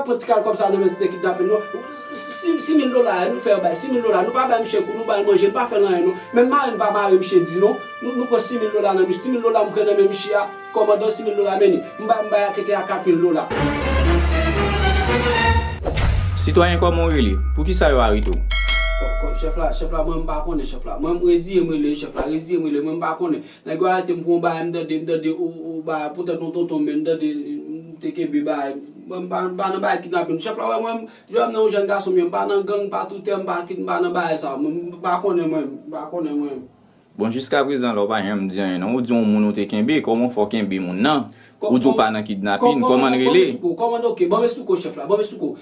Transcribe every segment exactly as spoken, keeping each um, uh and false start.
Pran ti kal kòb sa nan men ti nèg kidnape n non. Si, si mil dola, nou fè yo bay si mil dola. Nou pa bay misye kou, nou ba l manje, nou pa fè l anyen non. Menm mare n pa mare misye di non. Nou, nou pran si mil dola nan misye. Si mil dola m pran nan men misye a, kòmandan si mil dola men li. M bay, m bay anketè a kat mil dola. Sitwayen kòman w rele? Poukisa yo arete w? Kò- kò- Chèf la, chèf la, mwen m pa konnen chèf la. Mwen m reziye m rele chèf la, reziye m rele, mwen m pa konnen. Nèg yo arete m pou yon bagay, m tande, m tande, ou, ou bagay, poutèt yon tonton m, men m tande, m te kenbe bagay. Mwen m pa, m pa nan bagay kidnapin. Chèf la wè mwen, m, jwè m nan yon jèn gason, men m pa nan gang, m pa toutè, m pa kit, m pa nan bagay sa. Mwen m pa konnen mwen, m pa konnen mwen. Bon, jiskaprezan la, w pa janm di anyen non. Ou di yon moun ou te kenbe, kòman w fè w kenbe moun nan? Ou di w pa nan kidnapin, kòman l rele? Kòmandan, ok, ban m esplike w chèf la, ban m esplike w.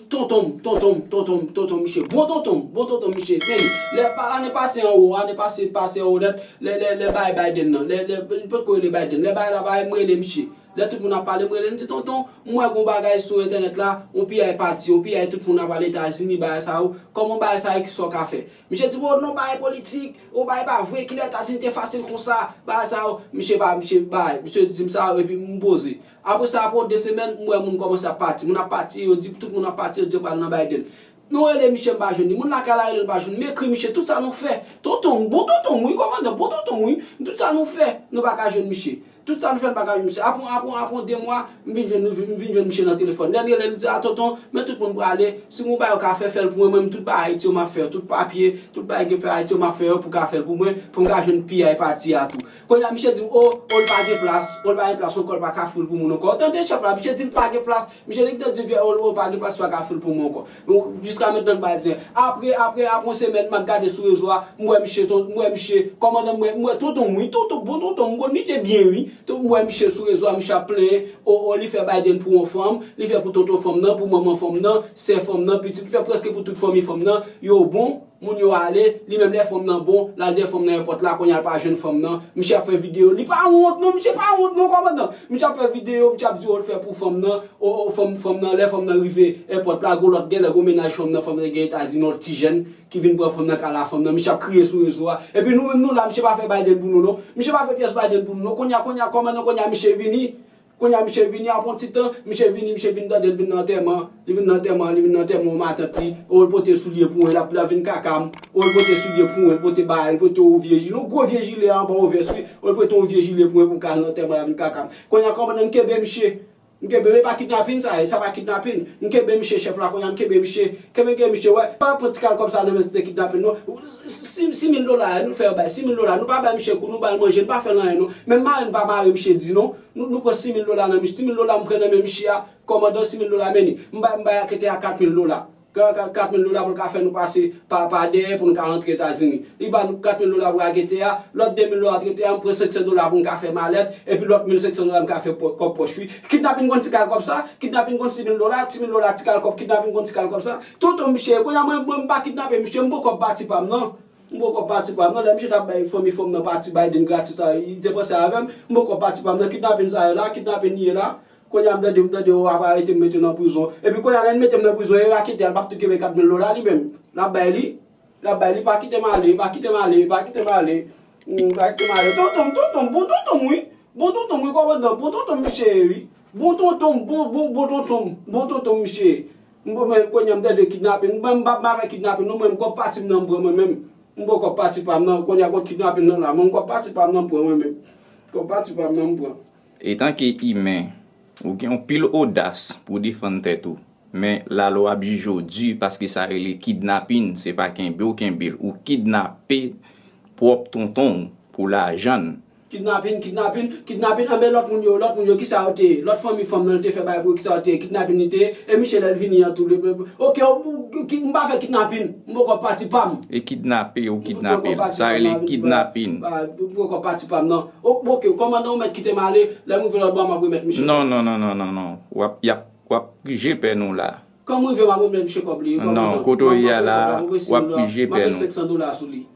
Tonton m, tonton m, tonton m, tonton m, misye. Bon tonton m, bon tonton m, misye. Men, lè pa, ane pase anwo, ane pase, pase anwo nèt, lè, lè, lè bay Biden nan, lè, lè, li potko rele Biden, lè bay la bay, m rele misye. Lè tout moun ap pale, m rele, m di, tonton, m wè gon bagay sou entènèt la, yon piyay pati, yon piyay tout moun ap pale Etazini, bagay sa yo. Kòman bagay sa yo, kisa w ka fè? Misye di, bon, non, bagay politik, yon bagay pa vre, kilè Etazini te fasil konsa, bagay sa yo. Misye pa, misye bay, misye di m sa yo, epi m poze. Apre sa, apre de semèn, m wè moun kòmanse ap pati. Moun ap pati, yo di, tout moun ap pati, yo di yo pral nan Biden. Nou rele misye, m pa jwenn li. Moun lakay la rele, m pa jwenn li. M ekri misye, tout sa nou fè. Tonton m, bon tonton m, wi, kòmandan, bon tonton m, wi. Tout sa nou fè, nou pa ka jwenn misye. Tout sa nou fè, nou pa ka jwenn misye. Apre, apre, apre de mwa, m vin jwenn, m vin jwenn misye nan telefòn. Lè l rele, l di, a, tonton, men tout moun prale. Si gon bagay ou ka fè, fè l pou mwen. Mwen, tout bagay Ayiti yo, m ap fè yo. Tout papye, tout bagay gen fè Ayiti yo, m ap fè yo pou ka fè l pou mwen, pou m ka jwenn piyay pati a tou. Kounye a, misye di m, o, o, l pa gen plas, o, l pa gen plas ankò, l pa ka foul pou moun ankò. Ou tande chèf la, misye di l pa gen plas, misye li ki te di vye, o, o, pa gen plas, pa ka foul pou moun ankò. Bon, jiska mentnan, l pa di anyen. Apre, apre, apre yon semèn, m ap gade sou rezo a, m wè misye, ton- m wè misye, kòmandan, m wè, m wè tonton m, wi, tonton, bon tonton m, m konn misye byen, wi. Ton- M wè misye sou rezo a, misye ap plenyen, o, o, li fè Biden pou yon fanm, li fè pou tonton fanm nan, pou manman fanm nan, sè fanm nan, pitit, li fè prèske pou tout fanmi fanm nan, yo bon. Moun yo ale, li menm lè fanm nan bon, l al dèyè fanm nan èpòt la, kounye a l pa jwenn fanm nan. Misye ap fè videyo, li pa wont non, misye pa wont non, kòmandan. Misye ap fè videyo, misye ap di, o, l fè pou fanm nan, o, o, fanm, fanm nan, lè fanm nan rive èpòt la, gon lòt, genlè gon mennaj fanm nan, fanm nan gen Etazini, yon ti jèn, ki vin pran fanm nan, kale a fanm nan, misye ap kriye sou rezo a. Epi nou menm nou la, misye pa fè Biden pou nou non. Misye pa fè pyès Biden pou nou non. Kounye a, kounye a, kòmandan, kounye a, misye vini. Kounye a, misye vini, apre yon ti tan, misye vini, misye vin tande l vin nan antèman. Li vin nan antèman, li vin nan antèman yon matant li. O, l pote soulye pou mwen, l ap, l ap vin kaka m. O, l pote soulye pou mwen, l pote bagay, l pote yon vye jile, yon gwo vye jile anba yon vès, wi. O, l pote yon vye jile pou mwen pou m ka al nan antèman, l ap vin kaka m. Kounye a, kòmandan, m kenbe misye. M kenbe, men pa kidnapin sa ye, sa pa kidnapin. M kenbe misye chèf la, kounye a, m kenbe misye. Kenbe, kenbe misye, wè. Pa pran ti kal kòb sa nan men ti nèg kidnapin non. Si, si mil dola, nou fè yo bay si mil dola. Nou pa bay misye kou, nou ba l manje, nou pa fè l anyen non. Menm mare n pa mare misye di non. Nou, nou pran si mil dola nan misye. Si mil dola m pran nan men misye a, kòmandan, si mil dola men li. M bay, m bay anketè a kat mil dola. Ka- ka- kat mil dola pou l ka fè nou pase pa, pa dèyè pou nou ka rantre Etazini. Li ba nou kat mil dola pou anketè a, lòt de mil dola anketè a, m pran senk san dola pou n ka fè malèt, epi lòt mil senk san dola m ka fè pò- kòb pòch wi. Kidnapin konn ti kal kòb sa, kidnapin konn si mil dola, si mil dola ti kal kòb, kidnapin konn ti kal kòb sa. Tonton misye, kounye a mwen, mwen m pa kidnape misye, m poko ap pati pa m nan. M poko ap pati pa m nan, lè misye t ap bay fanmi fanm nan pati Biden gratis sa, li te panse avè m, m poko ap pati pa m nan, kidnapin sa ye la, kidnapin li ye la. Kounye a m tande, m tande yo ap arete m mete nan prizon. Epi kounye a lè n mete m nan prizon, yo rakete a, l p ap tou kenbe kat mil dola li menm. L ap bay li. L ap bay li, pa kite m ale, pa kite m ale, pa kite m ale. Hmm, pa kite m ale. Tonton m, tonton m, bon tonton m wi. Bon tonton m wi, kòmandan, bon tonton m misye ye wi. Bon tonton m, bon, bon, bon tonton m, bon tonton m misye ye. M bon, men kounye a m tande kidnapin, m p ap m p ap avè kidnapin non, mwen m kòb pati m nan m pran mwen menm. M pran kòb pati pa m nan, kounye a kot kidnapin nan la, mwen m kòb pati pa m nan m pran mwen menm. Kòb pati pa m nan m pran. Etanke imen, ou gen anpil odas pou w defann tèt ou. Men lalwa ap jije w di paske sa rele kidnapin, se pa kenbe w kenbe l. Ou kidnape pwòp tonton w pou lajan l. Kidnapin, kidnapin, kidnapin, anben lòt moun yo, lòt moun yo, kisa yo te ye? Lòt fanmi fanm nan l te fè bagay pou yo, kisa yo te ye? Kidnapin li te ye? E misye lè l vini an tou, li, ok, ou, ou, ki- m pa fè kidnapin, m poko ap pati pa m. E kidnape, ou kidnape l. Sa rele kidnapin. M poko ap pati pa m nan. O- Ok, kòmandan ou mèt kite m ale, lè m rive lòtbò a m ap remèt misye. Non, non, non, non, non, non. W ap, y ap, w ap pije pè nou la. Kan m rive m ap remèt misye kòb li, wi, kòmandan. Non, kote w ye a la, w ap pije pè nou. M ap met senk san dola sou li.